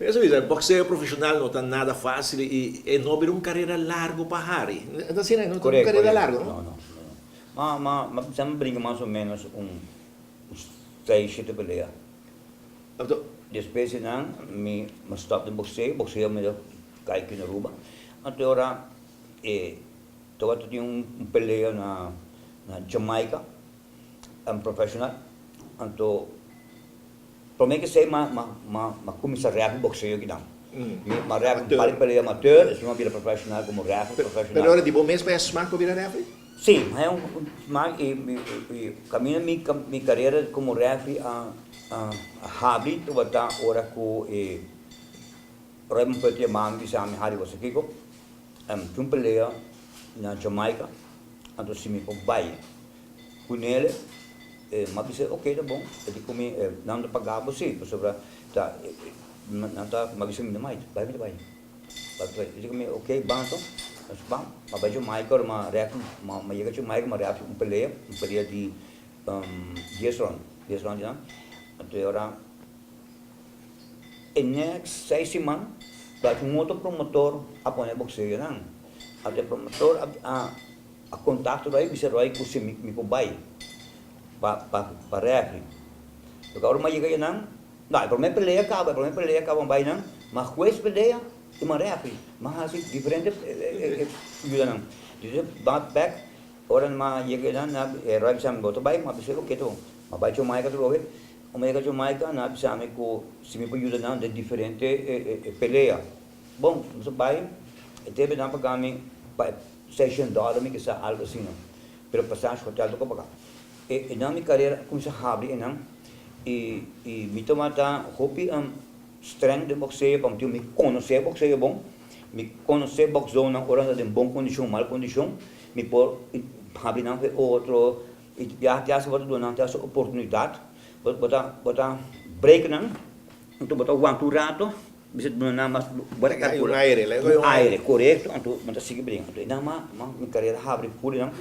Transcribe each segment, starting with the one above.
Pero esei bisa, boxeo profesional no ta nada fácil i e no bira un carera largo pa Harry. Ta asina, e no ta un carera largo, no? No, no, no. Ma, ma, ma bisa mi brinca mas o menos un seis, shete pelea. Anto. Despues di nan mi a stop den boxeo, boxeo mi ta kai aki na Aruba. Anto e ora e tabata tin un pelea na na Jamaica, un profesional. Anto prome ke esei mi a mi a kuminsá rèf boxeo kinan. Mi a rèf un par di pelea amateur, despues mi a bira profesional komo rèf profesional. Pero ora di bo mes bai a smak pa bira rèfri? Sí, mi a un smak i kaminda mi mi karera komo rèfri a a habri tabata ora ku e Raymond Puerto yama mi bisa mi, Harry bo sa kiko? Tin un pelea na Jamaica, anto si mi por bai Kunele, e m'a bisa, ok ta bon, e di ku mi, nan ta paga bo si, pasobra ta, nan ta, m'a bisa mi no mai, bai mi ta bai, bai mi ta bai, e di ku mi, ok ban anto, nos ban, m'a bai Jamaica, ora m'a rèk, m'a yega Jamaica m'a rèk un pelea, un pelea di dies rònd, dies rònd di nan, anto e ora e next seis siman bai un otro promotor a pone boxeo nan, anto e promotor a. A kontakto Roy bisa Roy ku si mi por bai pa pa pa refri. Loke ora mi a yega einan, no e prome pelea kaba e prome pelea kaba mi bai einan, ma hues pelea i mi a refri. Mi a hasi diferente yuda nan. Despues mi bai bek, ora mi a yega einan nan Roy bisa mi bo ta bai? Mi a bisa oke ta bon. Mi a bai Jamaica atrobe, ora mi a yega Jamaica nan a bisa mi ku si mi por yuda nan den diferente pelea. Bon, mi a bai, e tebe nan paga mi pa e Seishent dòler mi kisa algu asina, pero pasashi hotel toko paga. E enan mi karera a kuminsá habri enan i i mi tabata hopi streng den bokseo pa motibu mi konosé bokseo bon, mi konosé bòksdónan ora nan ta den bon kondishon mal kondishon, mi por habri nan ku e otro i biaha te hasi bo ta duna nan te hasi oportunidat, bo ta bo ta break nan, anto bo ta wanta un rato. Bisa duna nan mas bo ta calcula. Un aire, un aire, corecto, anto bo ta sigui brinca. Anto nan ma mi carera habri puri nan.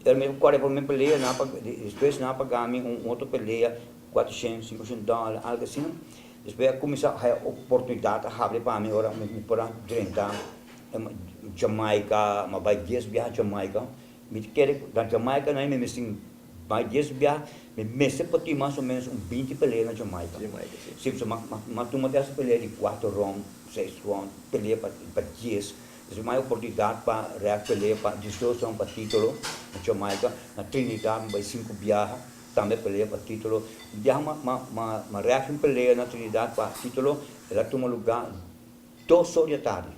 Pero mi corre pa mi pelea, nan a despues nan a paga mi un otro pelea, cuatrocientos, cincucientos dollar, algo asina. Despues a cuminsa haya oportunidad a habri pa mi ora mi por a drenta Jamaica, mi a bay dies biaha Jamaica. Mi ta kere na Jamaica nan mi mester Bai dies bia, mi mester por tin mas o menos un binti pelea na Jamaica. Jamaica, si. Si, pasobra ma, ma tuma ta hasi pelea di kuater rond, seis rond, pelea pa, pa dies. Despues mi hay oportunidad pa rèk pelea pa diesdos rond pa titulo na Jamaica. Na Trinidad mi bai sinku biaha, tambe pelea pa titulo. Un biaha ma, ma, ma, ma rèk un pelea na Trinidad pa titulo, el a tuma luga dos or di atardi.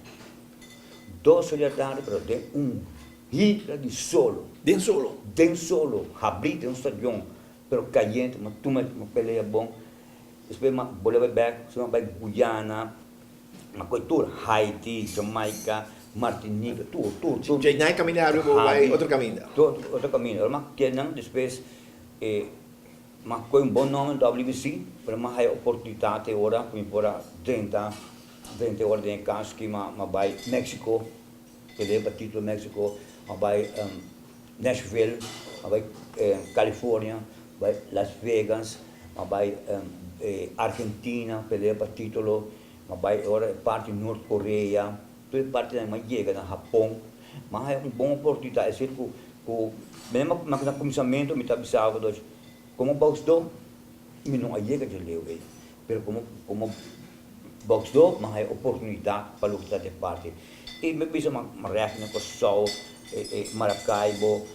Dos or di atardi, pero den un Hidra di solo. Den solo. Den solo, habrí den un stadion, pero kayente, m'a tuma m'a pelea bon. Despues m'a bolbe bai bek, despues m'a bai Guyana, m'a kohe tur, Haiti, Jamaica, Martinica, tur, tur, tur. Djei nan e kaminda habri bo bai otro kaminda. Tur otro kaminda. Ora m'a keda nan despues m'a kohe un bon nòmber na WBC, pero m'a haya oportunidat e ora ku mi por a drenta, drenta e ora den e kas ku m'a bai Mexico. Pelea pa titulo Mexico, a bai Nashville, a bai California, a bai Las Vegas, a bai Argentina pelea pa titulo, a bai ora e parti Noord Korea, tur e partinan mi a yega na Hapon, mi a haya un bon oportunidat, es decir ku ku na kuminsamentu mi ta bisa bo dus komo boksdó mi no a yega dje leu ei, pero komo komo Boksdó mi a haya oportunidat pa loke ta den parti. I mi bisa ma rèk na Kòrsou, Maracaibo,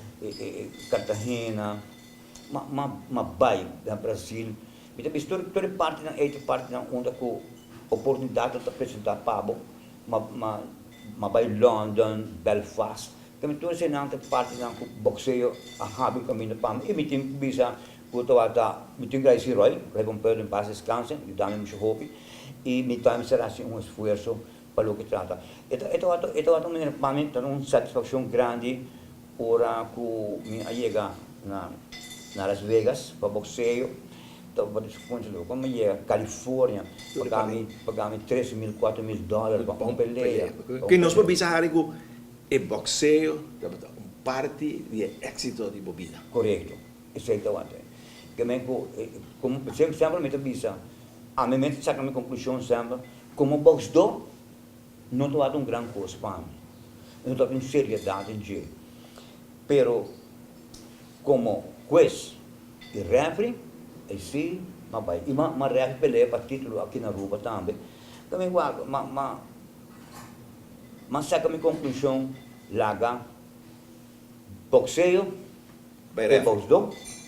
Cartagena, ma bai na Brasil. Mi ta bisa tur e partinan ei ta partinan unda ku oportunidatnan ta presentá pa bo. Ma bai London, Belfast. Tur eseinan ta partinan ku bokseo a habri un kaminda pa mi. I mi tin ku bisa Ku tabata, mi tin gradisí Roy, Roy Pompeo den pas deskanse, yuda mi muchu hopi, i mi tambe mester hasi un esfuerso pa loke trata. E ta, e tabata, e tabata un manera pa mi ta un satisfakshon grandi ora ku mi a yega na na Las Vegas pa bokseo, tabata konchi loke mi a yega California, paga mi, paga mi tres mil, kuater mil dòler pa un pelea. Ke nos por bisa Harry ku e bokseo tabata un parti di e éksito di bo bida? Korekto. Esei ta wak. Ke men ku, komo semper mi ta bisa, ami mes ta saka mi konklushon semper. Komo bòksdó no tabata un gran kos pa mi, no tabatin seriedat den dje. Pero komo hues i rèfri, ei sí m'a bai. I m'a rèfri pelea pa título aki na Aruba tambe. Ta mi wak, m'a, m'a, m'a saka mi konklushon laga bòkseo Bai e bòksdó,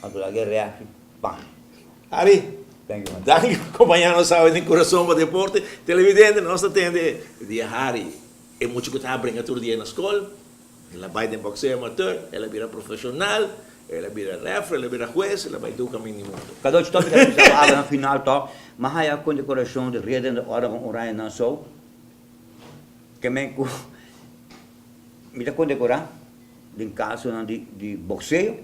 anto laga e rèfri pa mi. Harry, Thank you man. Danki pa kompañá nos awe den Kurason pa Deporte. Televidente, nos ta tende di Harry, e mucha ku ta bringa tur dia na skol. El a bai den boxeo amateur, el a bira profesional, el a bira referee, el a bira hues, el a bai tur kaminda di mundu. Cadochi topic a bisa awe na final toch, m'a haya condecoracion di Ridder in de Orde van Oranje Nassau, ke men ku mi ta condecora den casonan di boxeo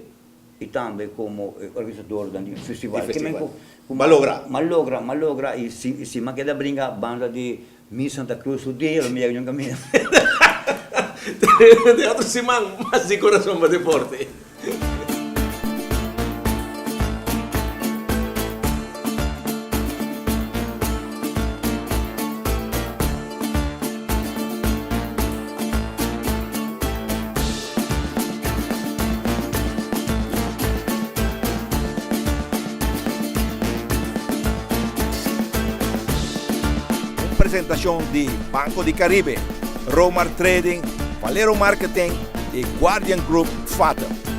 y tambe como organisadornan di festival. Di Ke men festival. ku M'a logra. M'a logra, m'a logra y si si m'a keda bringa banda di Mi Santa Cruz su dia lo mi yega ñun caminda. Te otro siman mas di Corazon pa Deporte. Un presentacion di Banco di Caribe, Romar Trading, Valero Marketing y Guardian Group Fatum.